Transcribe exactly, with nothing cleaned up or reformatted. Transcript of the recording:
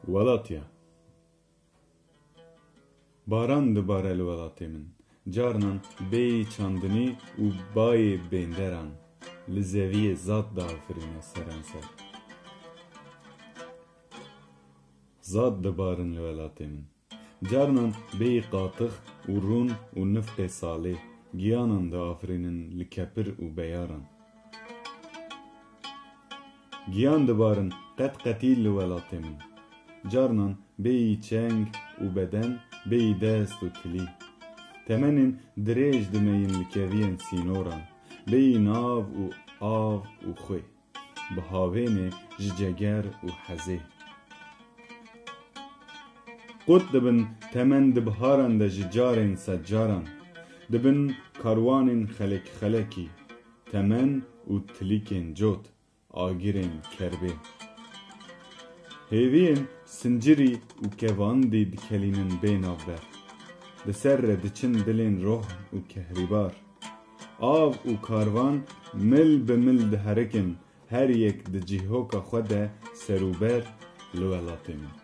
Welat ya. Baran dibare li welatê min. Carnan bêyî çandinî û bayê bênderan li zeviyê zad diafirîne seranser. Zad dibarin li welatê min. Carnan bêyî qatix û rûn û nifqê salê giyanan diafirînin li kepir û beyaran. Giyan dibarin qet qetî li welatê min. Carnan bêyî çeng û beden, bêyî dest û tilî. Temenên dirêj dimeyîn li keviyên sînoran, bêyî nav û av û xwê. Bi havênê ji ceger û hezê. Qut dibin temen di biharan de ji carên sedcaran. Dibin karwanên xelek xelekî, temen û tilîkên cot, agirên kerbê. Hêviyên sincirî û kevandî dikelînin bê navber. Di ser re diçin dilên rohn û kehrîbar. Av û karvan mil bi mil diherikin, her yek di cîhoka xwe de serûber li welatê min.